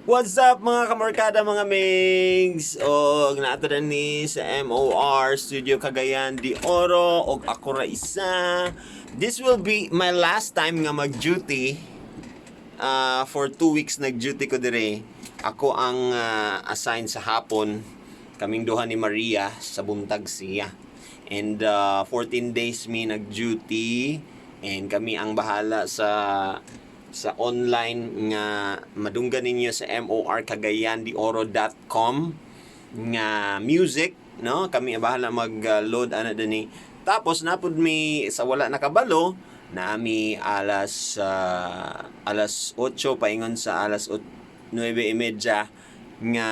What's up, mga kamorkada, mga migs? Og naa ta ni sa MOR Studio Cagayan de Oro og ako ra isa. This will be my last time nga mag-duty. For 2 weeks nag-duty ko dire. Ako ang assigned sa hapon. Kaming duha ni Maria sa buntag siya. And 14 days mi nag-duty and kami ang bahala sa online nga madunggan ninyo sa morcagayandeoro.com nga music, no? Kami ang bahala mag-load ana dinhi. Tapos napud mi sa wala nakabalo nami alas 8 paingon sa alas 9:30 nga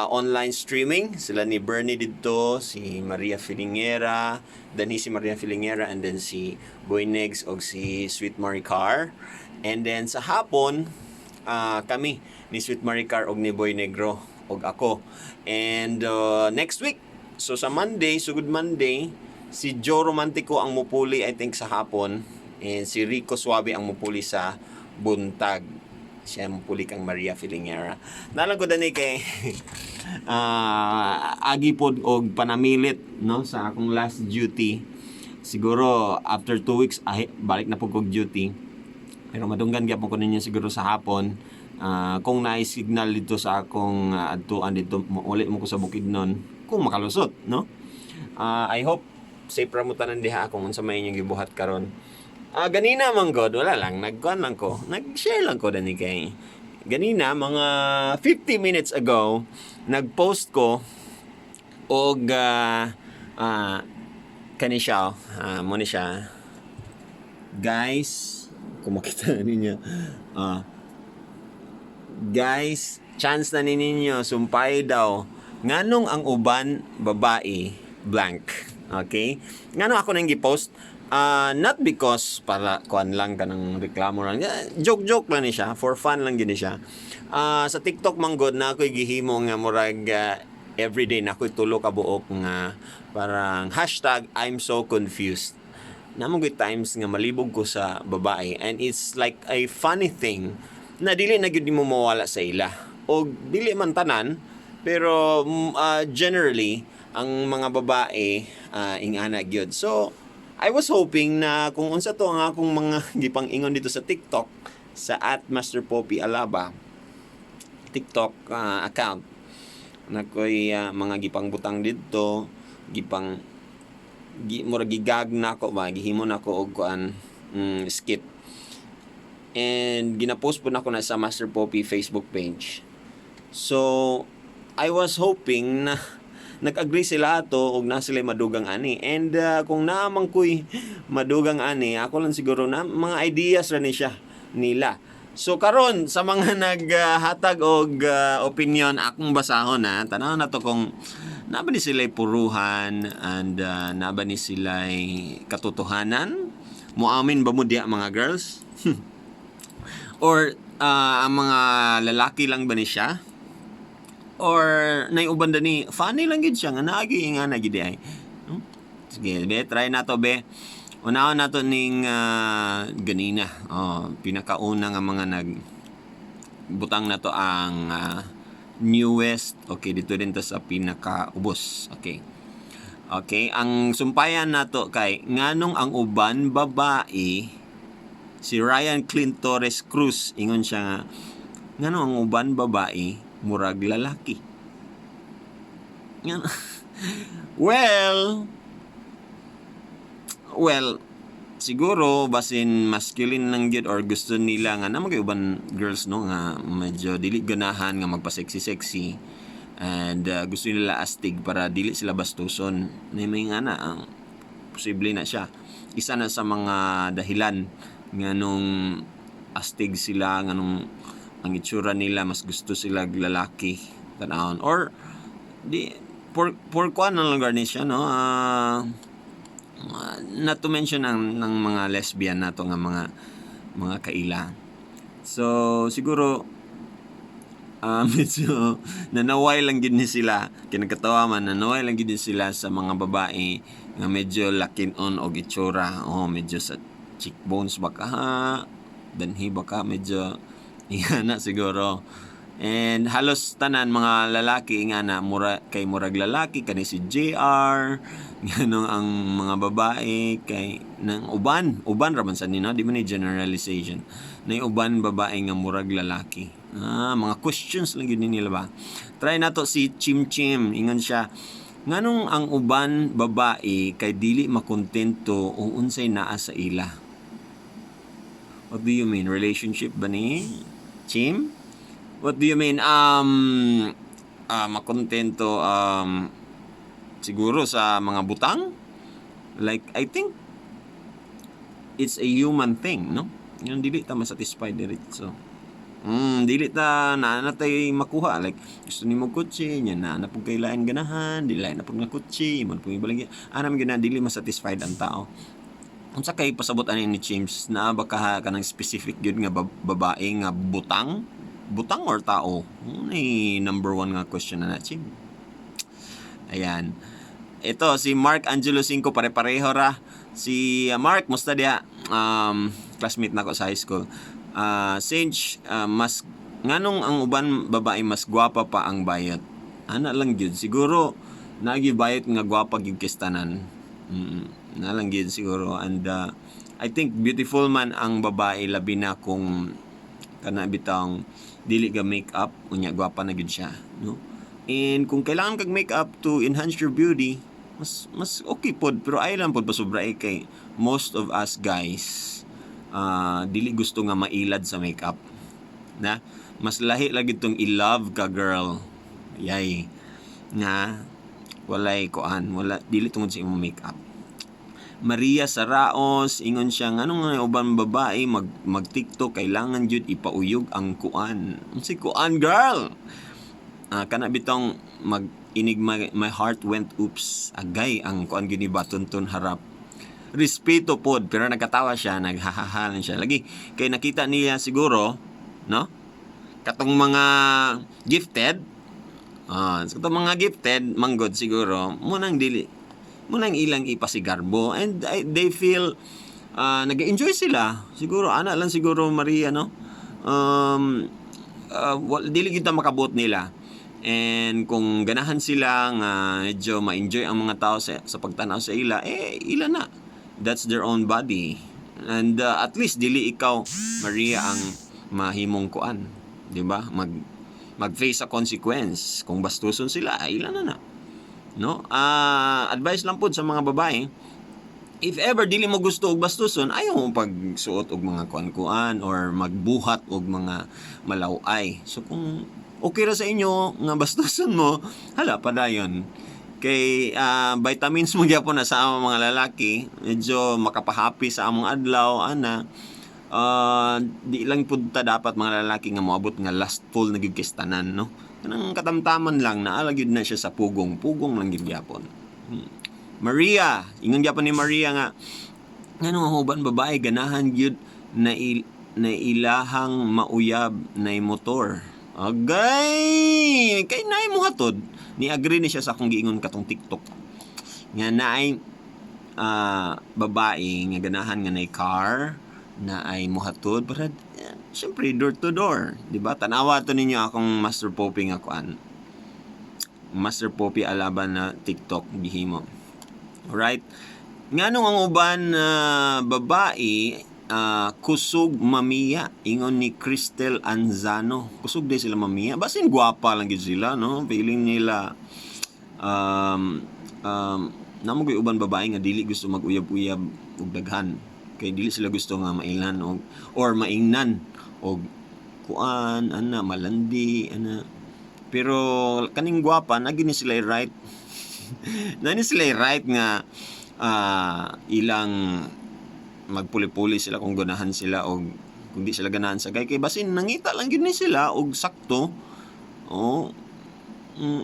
online streaming sila ni Bernie didto, si Maria Filingera danhi, si Maria Filingera and then si Boy Negs og si Sweet Maricar. And then sa hapon kami ni Sweet Maricar og ni Boy Negro og ako. And next week, so sa Monday, sugod Monday, si Joe Romantico ang mupuli, I think, sa hapon and si Rico Suave ang mupuli sa buntag. Siya mupuli kang Maria Filingera. Nalang ko dani kay agi pod og panamilit, no, sa akong last duty. Siguro after 2 weeks ay, balik na pod kog duty. Pero madunggan gyapon ko ninyo siguro sa hapon. Kung naay signal dito sa akong adtuan dito, uli mo ko sa Bukidnon kung makalusot, no? I hope safe ra mo tanan diha kung unsa may inyong gibuhat karon. Ganina man god, wala lang, nagkuan lang ko. Nag-share lang ko dani kay ganina mga 50 minutes ago nag-post ko og kani siya, mo ni siya. Guys, kung makita na ninyo. Guys, chance na ni ninyo, sumpay daw. Nganong ang uban babae blank. Okay? Nganong ako nang gi-post? Not because para kuan lang kanang reklamo lang. Joke joke lang ni siya, for fun lang gini siya. Sa TikTok man gud na ako'y gihimo nga murag everyday na ako'y tulo ka buok nga parang #I'mSoConfused. Naa man times nga malibog ko sa babae and it's like a funny thing na dili na gyud nimo mawala sa ila. O dili man tanan, pero generally ang mga babae ingana gyud. So I was hoping na kung unsa to ang akong mga gipang-ingon dito sa TikTok sa @MasterPoppyAlaba TikTok account nakoy mga gipangbutang didto, gipang gi, murag gigag nako ba, gihimo nako og kuan, skit and ginapost po nako na sa Master Poppy Facebook page. So I was hoping na nag-agree sila ato og na sila madugang ani and kung naamang ko'y madugang ani, ako lang siguro na mga ideas ra ni siya nila. So karon sa mga naghatag og opinion, akong basahon na tanaw na to kung naa ba ni sila puruhan and naa ba ni sila katotohanan. Muamin ba mo diya, mga girls, or ang mga lalaki lang ba ni siya, or nay uban ni funny lang gid siya nga naagi nga na gid ay? Sige be, try nato be. Unahon nato ning ganina, oh, pinakauna nga mga nag butang nato ang newest. Okay, dito din to sa pinakaubos. Okay, ang sumpayan nato kay nganong ang uban babae. Si Ryan Clint Torres Cruz, ingon siya nga nganong ang uban babae murag lalaki. Well, siguro basin masculine lang gyud or gusto nila nga na mga uban girls, no, nga medyo dili ganahan nga magpa-sexy sexy and gusto nila astig para dili sila bastuson na may nga na ang posible na siya isa na sa mga dahilan nga nung astig sila, nga nung ang itsura nila mas gusto sila lalaki tanawon or di for kuan na lang ni siya, no? Not to mention ang ng mga lesbian nato nga mga kaila. So siguro medyo nanaway lang gid ni sila, kinagkatawa man, nanaway lang gid ni sila sa mga babae nga medyo lakin on og itsura. Oh, medyo sa cheekbones ba ka, danhi ba ka, medyo na siguro. And halos tanan mga lalaki nga na mura kay murag lalaki kani si JR, nganong ang mga babae kay nang uban, uban ra man sa ni, no? Di man ni generalization. Na uban babae nga murag lalaki. Ah, mga questions lang gyud ni nila ba. Try nato si Chim Chim, ingon siya, nganong ang uban babae kay dili makontento o unsay naa sa ila? What do you mean? Relationship ba ni Chim? What do you mean? Makontento siguro sa mga butang? Like, I think it's a human thing, no? Yung dili ta masatisfied diretso. Dili ta na natay makuha, like gusto nimo kotse nya na na pud kay lain ganahan, di lain na pud nga kotse, imo na pud ibalagya. Ana man gyud na dili masatisfied ang tao. Unsa kay pasabot ani ni James na ba ka kanang specific gyud nga babae nga butang? Butang or tao? Ni number one nga question na na, Chim. Ayan. Ito, si Mark Angelo 5, pare-pareho ra. Si Mark, musta diha? Classmate nako sa high school. Singe, mas nganong ang uban babae mas gwapa pa ang bayot? Ana lang gyud siguro, nagi bayot nga gwapa gyud kistanan. Na lang gyud siguro, and I think beautiful man ang babae, labi na kung kana bitang dili ga makeup, unya gwapa na gyud siya, no? And kung kailangan kag makeup to enhance your beauty, mas mas okay pod, pero ay lang pod pasobra eh, kay most of us guys dili gusto nga mailad sa makeup na. Mas lahi lagi tong i-love ka, girl, yay, nga walay kuan, wala, dili tungod sa imong makeup. Maria Saraos, ingon siya, nganong nga uban babae mag mag TikTok kailangan jud ipauyog ang kuan? Unsay kuan, girl? Ah, kana bitong mag inig my heart went oops, agay ang kuan gyud ni Batunton harap. Respeto pod, pero nagkatawa siya, naghahahalan siya. Lagi kay nakita niya siguro, no? Katong mga gifted, katong mga gifted manggod siguro, munang dili munang ilang ipasigarbo and they feel nag-enjoy sila siguro. Ana lang siguro, Maria, no? Dili kita makabot nila, and kung ganahan sila nga medyo ma-enjoy ang mga tao sa pagtanaw sa ila, eh ila na, that's their own body. And at least dili ikaw, Maria, ang mahimong kuan, di ba, mag face sa consequence kung bastuson sila, ay ila na na, no? Ah, advice lang pud sa mga babae, if ever dili mo gusto og bastuson, ayaw mo pagsuot og mga kuan-kuan or magbuhat og mga malaway. So kung okay ra sa inyo nga bastuson mo, hala, padayon. Kay vitamins mo gyapon na sa among mga lalaki, medyo makapahappy sa among adlaw ana. Di lang pud ta dapat mga lalaki nga moabot nga lustful na gyud kay tanan, no? Kanang katamtaman lang, naa gyud na siya sa pugong, pugong lang gyud gyapon. Maria, ingon gyapon ni Maria nga ngano nga uban babae ganahan gyud na ilahang mauyab na motor? Agay! Kay naay mo hatod. Ni agree ni siya sa akong giingon katong TikTok. Nga naay babae nga ganahan nga nay car na ay mohatod para siyempre door to door, di ba? Tanawa to ninyo akong Master Poppy nga kuan. Master Poppy Alaban na TikTok gihimo. Alright? Nganong ang uban na babae kusog mamiya? Ingon ni Cristel Anzano. Kusog di sila mamiya. Basin gwapa lang gyud sila, no? Feeling nila namo gyud uban babae nga dili gusto mag-uyab-uyab og daghan kay dili sila gusto nga mailhan og or maingnan og kuan ana, malandi ana. Pero kaning gwapa na gini sila right na ni sila right nga ilang magpuli-puli sila kung ganahan sila og kung di sila ganahan sa gay, kay basin nangita lang gyud ni sila og sakto. Oh,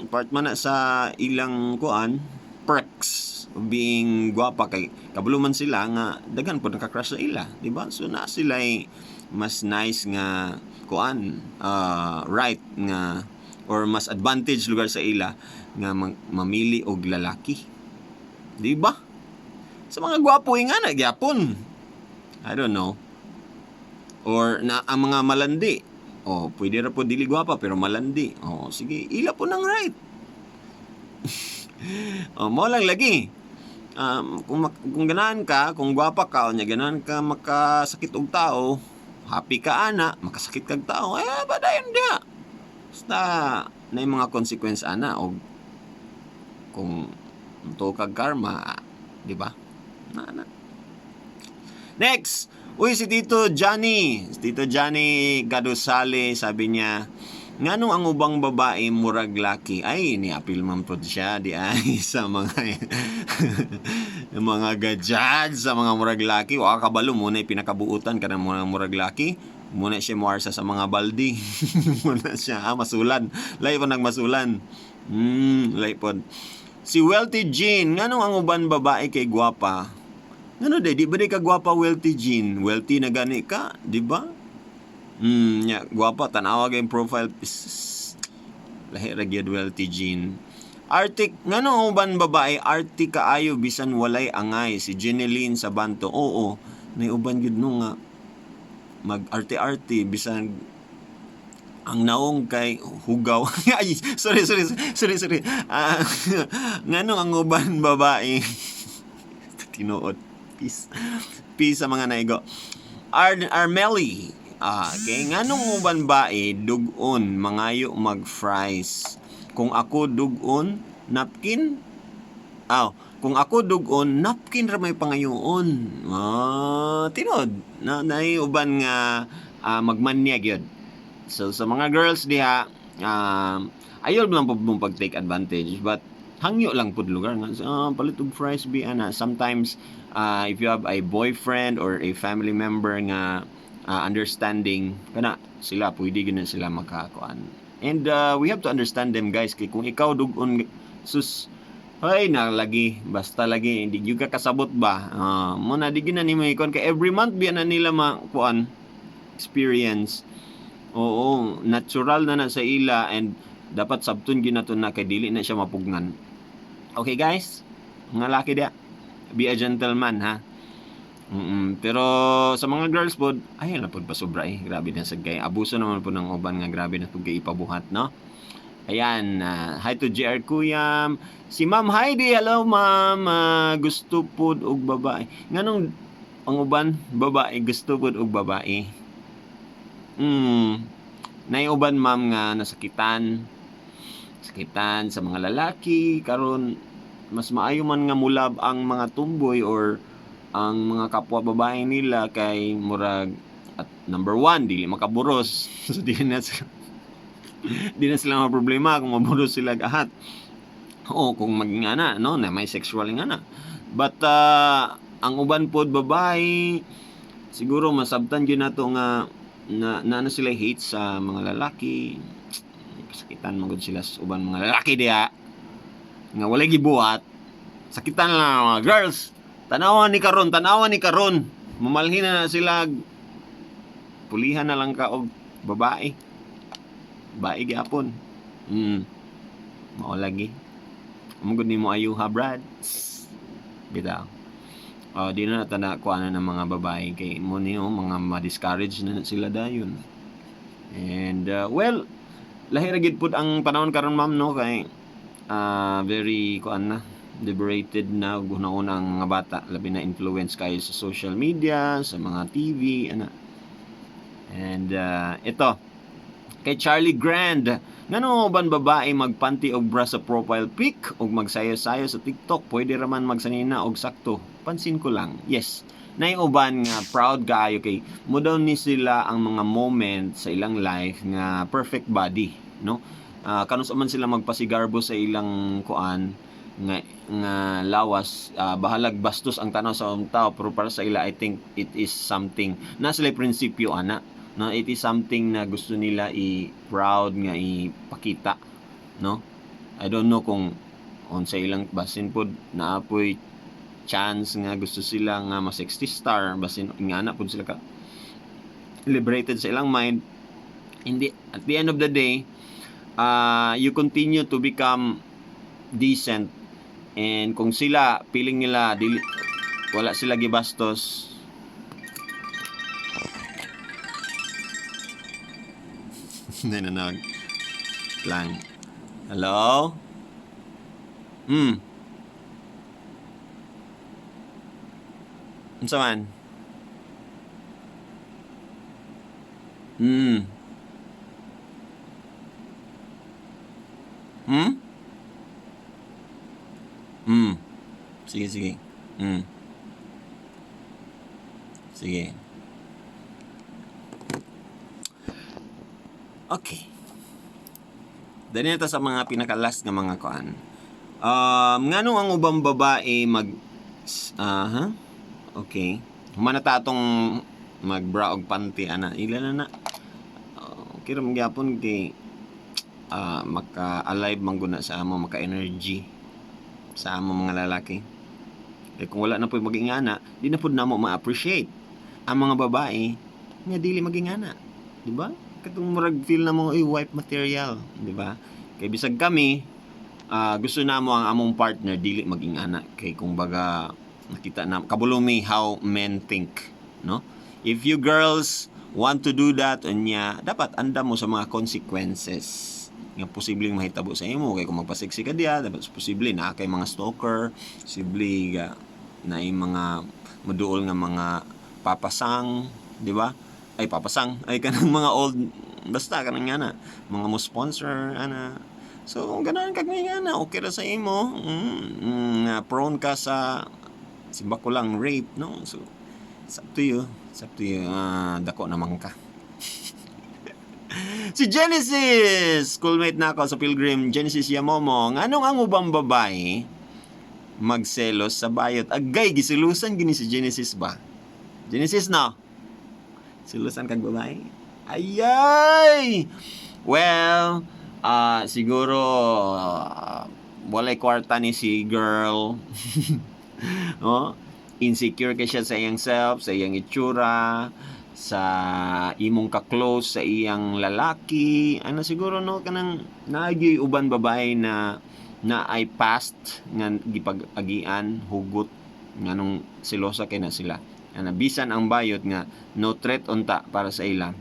part man na sa ilang kuan, perks of being gwapa, kay kabalo man sila nga daghan pod naka-crush sa ila, di ba? So na sila mas nice nga kuan, right nga or mas advantage lugar sa ila nga mamili og lalaki, di ba? Sa mga gwapo nga na gyapon, I don't know, or na ang mga malandi. O, pwede ra po dili gwapa pero malandi. O, sige, ila po nang right. O, mo lang lagi. Kung ganahan ka, kung gwapa ka, o nya ganahan ka makasakit og tao, happy ka ana, makasakit kag tao, eh, padayon diha. Basta, na mga consequence ana, og kung tuo kag karma, di ba? Na, na. Next! Uy, si Tito Johnny. Si Tito Johnny Gadosale, sabi niya, nganong ang ubang babae murag laki? Ay, ni-apil man po siya di ay sa mga mga gajad sa mga murag laki. Wa kabalo muna pinakabuutan kanang mga murag laki. Muna siya moarsa sa mga baldi. Muna siya masulan. Lahi po nagmasulan. Lahi po. Si Wealthy Jean, nganong ang uban babae kay gwapa? Ngano day, di ba di ka gwapa, Wealthy Jean? Wealthy na gani ka, di ba? Nya, gwapa, tanawa kay profile. Pss, lahi ra gyud, Wealthy Jean. Arctic, ngano ang uban babae arty kaayo bisan walay angay? Si Jeneline sa Banto. Oo, nay uban gyud no nga mag arte-arte bisan ang naong kay hugaw. Ay, sorry, sorry, sorry, sorry. Ngano ang uban babae tinuod. Peace. Peace sa mga naigo. Armeli. Okay. Nganong uban bae dugon mangayo mag fries? Kung ako dugon, napkin. Aw, kung ako dugon, napkin ra may pangayoon. Tinod. Na nay uban nga magmanya gyud. So sa mga girls diha, ayaw lang po mong pag-take advantage, but hangyo lang pud lugar nga palit og fries bi ana. Sometimes if you have a boyfriend or a family member nga understanding kana sila, pwede gyud na sila makakuan. And we have to understand them, guys, kay kung ikaw dugon, sus, ay na lagi, basta lagi hindi gyud ka kasabot ba. Mo na di gyud na nimo ikuan kay every month biya na nila makuan experience. Oo, natural na na sa ila and dapat sabton gyud nato na kay dili na siya mapugnan. Okay guys, mga laki dia, be a gentleman ha. Pero sa mga girls pod, ay na pod pasobra eh. Grabe na sa gay. Abuso naman po ng uban nga grabe na pud kay ipabuhat, no? Ayan, hi to JR Kuyam. Si Ma'am Heidi, hello ma'am. Gusto pod og babae. Nganong ang uban babae gusto pod og babae? Nay uban, ma'am, nga nasakitan. Sakitan sa mga lalaki karon mas maayo man nga mulab ang mga tumboy or ang mga kapwa babae nila kay murag at number one, dili makaburos. So di na sila problema kung maburos sila ahat. Oo, kung magingana, no, na may sexual nga na. But ang uban pod babae siguro masabtan gyud nato nga na, na ano sila hate sa mga lalaki. Pasakitan man gud sila sa uban mga lalaki diha nga walay gibuhat. Sakitan lang mga girls. Tanawan ni karon, tanawan ni karon. Mamalhin na, na sila. Pulihan na lang ka og babae. Babae gyapon. Mao lagi. Amo gud nimo ayuha, Brad. Bitaw. Oh, di na nato na kuha na ng mga babae kay mo niyo mga ma-discourage na sila dayon. And well, lahi ra gid pud ang panahon karon, ma'am, no, kay very kuan na, liberated na ug una ang mga bata, labi na influence kayo sa social media, sa mga TV ana. And ito kay Charlie Grand, ngano uban babae magpanty og bra sa profile pic ug magsayo-sayo sa TikTok? Pwede raman magsanina og sakto. Pansin ko lang. Yes. Nay uban nga proud kaayo kay mo daw ni sila ang mga moment sa ilang life nga perfect body, no? Kanus man sila magpasigarbo sa ilang kuan nga nga lawas, bahalag bastos ang tanaw sa tao, pero para sa ila I think it is something na sila prinsipyo ana no, it is something na gusto nila i-proud nga ipakita, no? I don't know kung unsa ilang, basin pod naapoy chance nga gusto sila nga ma 60 star, basin nga na pod sila ka liberated sa ilang mind. Hindi, at the end of the day, you continue to become decent and kung sila feeling nila dili, wala sila gibastos. Nananag. Lang. Hello? Unsa man? Sige, sige. Sige. Okay. Dali na ta sa mga pinaka-last nga mga kuan. Nganong ang ubang babae mag aha. Okay. Humana ta atong magbra og panty ana. Ila na na. Okay ra man gyapon kay maka-alive man guna sa amo, maka-energy sa amo mga lalaki. Kay kung wala na po'y maging ana, di na pud namo ma-appreciate ang mga babae nga dili maging ana. Di ba? Katong murag feel na mo, "Ay, wife material," di ba? Kay bisag kami, gusto namo ang among partner dili maging ana kay kung baga nakita na kabalo mi how men think, no? If you girls want to do that unya, dapat andam mo sa mga consequences nga posibleng mahitabo sa imo kay kung magpaseksi ka diya, dapat posible naa kay mga stalker, posible ga na mga muduol nga mga papasang, di ba? Ay, papasang, ay kanang mga old, basta kanang nga na, mga mo sponsor ana. So kung ganahan kag nga na, okay ra sa imo, nga prone ka sa simba ko lang rape, no? So it's up to you, it's up to you. Dako naman ka. Si Genesis! Schoolmate na ako sa Pilgrim, Genesis Yamomo. Nganong ang ubang babae magselos sa bayot? Agay, gisilusan gini si Genesis ba? Genesis, no? Silusan kag babae? Ayay! Well, siguro walay kwarta ni si girl. No? Insecure kay siya sa iyang self, sa iyang itsura, sa imong ka-close sa iyang lalaki. Ano siguro, no, kanang naagyoy uban babae na na ay past nga gipag-agian hugot nganong selosa kay na sila. Ana, bisan ang bayot nga no threat unta para sa ila.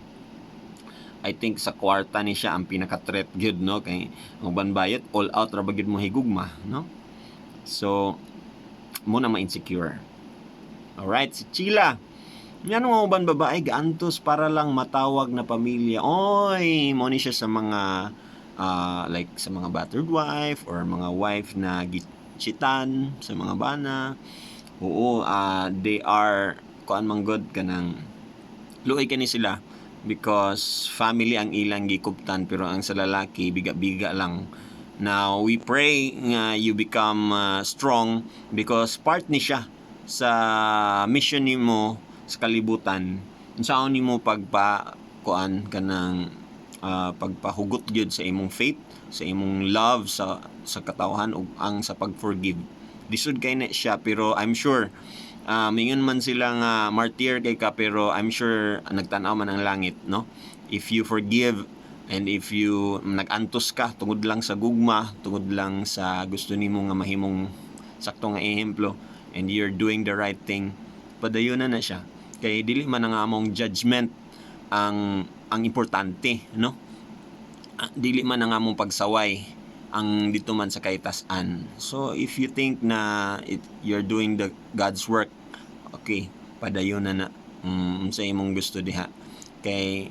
I think sa kwarta ni siya ang pinaka-threat gyud, no, kay ang uban bayot all out ra ba gyud mo higugma, no? So mo na ma-insecure. Alright, si Chila. Ngano nga uban babae gaantos para lang matawag na pamilya? Oy, mo ni siya sa mga like sa mga battered wife or mga wife na gichitan sa mga bana. Oo, they are kuan man gud, kanang luoy kani sila because family ang ilang gikuptan pero ang sa lalaki biga-biga lang. Now, we pray nga you become strong because part ni siya sa mission nimo sa kalibutan. Unsaon nimo pagpa kuan kanang pagpahugot gyud sa imong faith, sa imong love sa katawhan ug ang sa pag-forgive. Lisod kay na siya pero I'm sure mingon man sila nga martyr kay ka pero I'm sure nagtan-aw man ang langit, no? If you forgive and if you nag-antos ka tungod lang sa gugma, tungod lang sa gusto nimo nga mahimong sakto nga ehemplo and you're doing the right thing, padayon na na siya. Kay dili man ang among judgment ang importante, no? Dili man ang among pagsaway ang dito man sa kaitas-an. So if you think na you're doing the God's work, okay, padayon na na. Sa imong gusto diha. Kay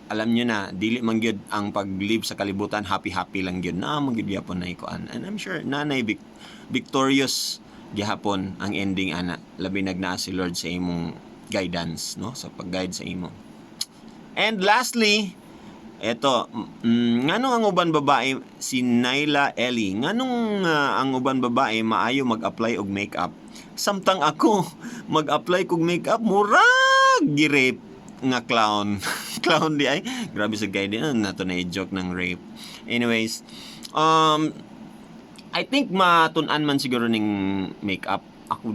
alam nyo na dili man gyud ang pag-live sa kalibutan happy-happy lang gyud na man gyud gyapon na ikuan. And I'm sure nanay victorious gihapon ang ending ana, labi nag naa si Lord sa imong guidance, no, sa pag-guide sa imo. And lastly, eto, nganong ang uban babae, si Naila Ellie, nganong ang uban babae maayo mag-apply og makeup? Samtang ako mag-apply kog makeup, murag gi-rape nga clown. Clown di ay. Grabe sa guide na nato na joke ng rape. Anyways, I think matun-an man siguro ning makeup. Ako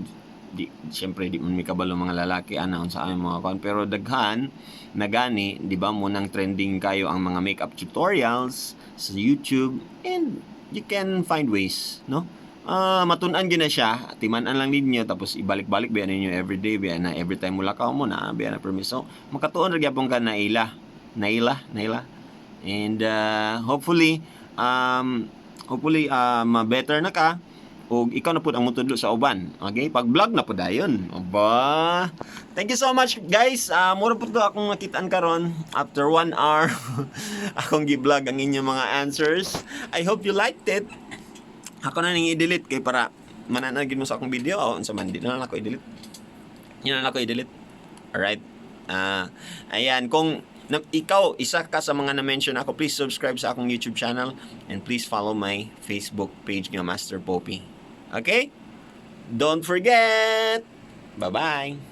di siyempre di man mi kabalo mga lalaki ana unsa aming mga kuan, pero daghan nagani, di ba, mo nang trending kayo ang mga makeup tutorials sa YouTube and you can find ways, no? Matun-an gyud na siya, timan-an lang ninyo tapos ibalik-balik biya ninyo everyday biya na every time mo lakaw mo na biya na permiso makatuon ra gyapon ka naila naila naila. And hopefully ma-better na ka ug ikaw na pud ang mutudlo sa uban. Okay? Pag-vlog na pud dayon. Aba. Thank you so much, guys. Mura pud to akong nakitaan karon after one hour akong gi-vlog ang inyong mga answers. I hope you liked it. Ako na ning i-delete kay para mananagin mo sa akong video o unsa man, di na lang ako i-delete. Yun na lang ako i-delete. Alright. Ayan, kung ikaw, isa ka sa mga na-mention ako, please subscribe sa akong YouTube channel and please follow my Facebook page nga Master Poppy. Okay? Don't forget! Bye-bye!